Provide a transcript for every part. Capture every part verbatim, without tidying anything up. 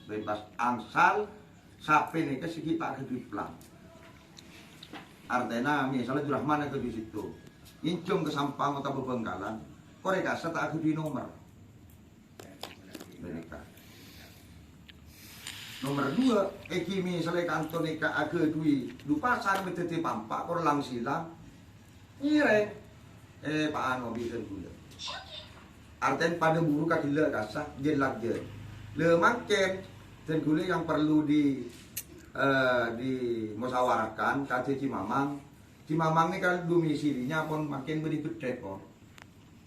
Bebas angsal, sapè nèka sè ghi' ta' ghâdhuwi plang. Artèna, misal Abdurrahman ghâdhuwi sèttong. Ngènjhâm ka Sampang otabâ Bhângkalan, korè kassa ta' ghâdhuwi nomer. Nèka. Nomer dua, èngghi misal è kanto nèka aghâdhuwi du pasar mè' dhâddhi pampa', kor lang-silang. Ngèrèng, eh, pa'ano bi' dân ghulâ. Artèna padâ buru ka ghellâ' kassa, jhâ' lajjhâ. Lè mangkèn, dân ghulâ yang perlu di, eh, dimusyawarahkan, kadhi Haji Mamang. Haji Mamang nèka domisilinya pon mangkèn bâdâ è Beddhek, pon.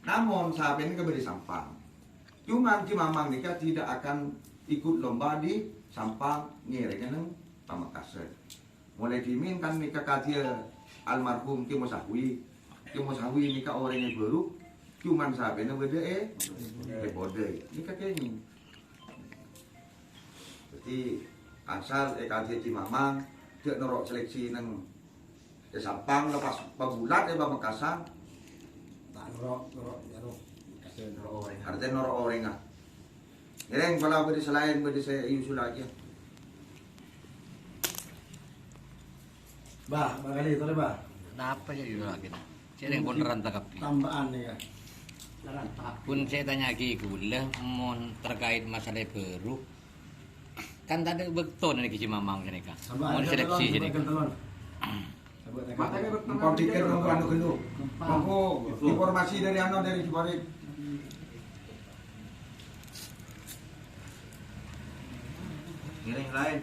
Namong, sapèna nèka bâdâ è Sampang. Cuman Haji Mamang nèka tidak akan ikut lomba di Sampang, ngèrèng neng Pamekasan. Molaè dhimèn kan nèka kadhiyâ almarhum Kè Musawi. Kè Musawi nèka orèng è Bâru, cuman sapèna bâdâ è, è Podai. Nèka kèngèng. Dhâddhi, angsal è kadhiyâ Haji Mamang, jhâ' noro' seleksi neng è Sampang, lepas pabulat è Pamekasan. Ta' noro', noro', anu, Pamekasan noro' orèng. Artèna noro' orèng, ah. Ngèrèng pola bâdâ sè laèn, bâdâ sè èusulaghi. Bah, Bah Kali, torè, Bah. Napa sè èusulaghi? Sè rèng pon ranta kabbhi. Tamba'an nèka. Pon sè ètanya'aghi ghulâ, mon terkait masalah Bâru, kan tadâ' bâktona nèka Haji Mamang sanèka. Mon seleksi sanèka. Mongko dikir mongko anu ghâllu. Mongko informasi dâri anu, dâri Jibarit. Ngèrèng laèn.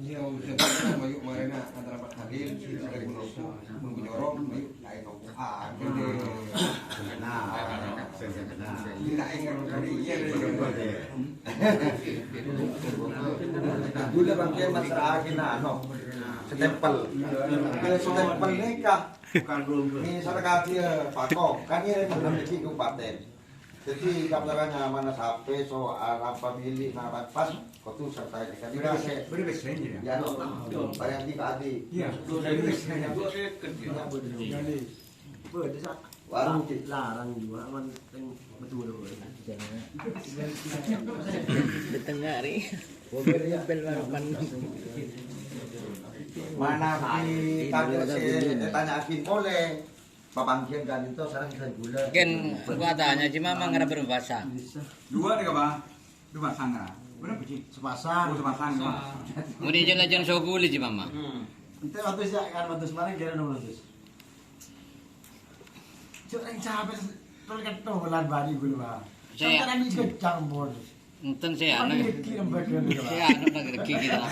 Iya, udah mayu marèna antara Pak Khalil, si Khalil Munoso, Bung Jorong, mayu laèn. Ghulâ bângkè masra'aghi anu, stempel. Stempel nèka. Misal kadhiyâ Pak Kong, kan ngèrèng mendem di kabupaten. Dhâddhi, kabarra nyamana sapè, so, arampa mili, napa pas, kodhu sertaè nèka. Bâdâ pèssè, bâdâ pèssè, ya? Ya, no. Bâdâ andi'. Iya, bâdâ pèssè. Bâdâ, sa-, larang jhuwa, man, teng metu dulu. Di tengah, Ri. Mobil, mobil, harapan. Manabi tadâ' sè ètanya'aghi polè. Papangghiyân ka'dinto sareng dân ghulâ. Kèng, gua tanya, Haji Mamang ngara bârâmpa pasang? Dua nèka, Pak. Dua pasang, ngara. Bârâmpa, Ji? Sepasang. Oh, sepasang, ya. Muni jhâ' lajân soguli, Haji Mamang. Hmm. Ente ratus, ya, kan, ratus. Mari kira enam ratus. Cuk, yang capek, terus kan tolan bari ghulâ, Pak. Saya. Sampai nanti gedang, pon. Enten sè anu. Tapi rezeki nembak, Pak. Sè anu nang rezeki kita.